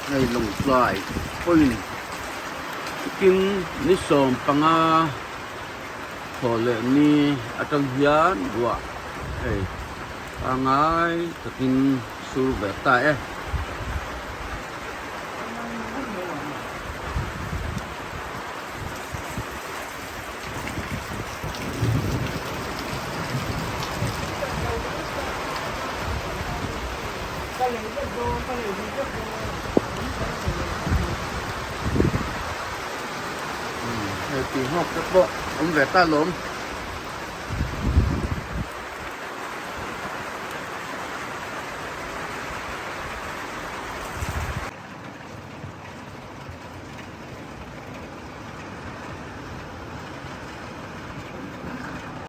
Hei Lawngtlai point king ni 15 thaw leh ni atang hian ruah hei pangai takin sur ve ta e. Hei tui nghawk te pawh awm ve ta lawm.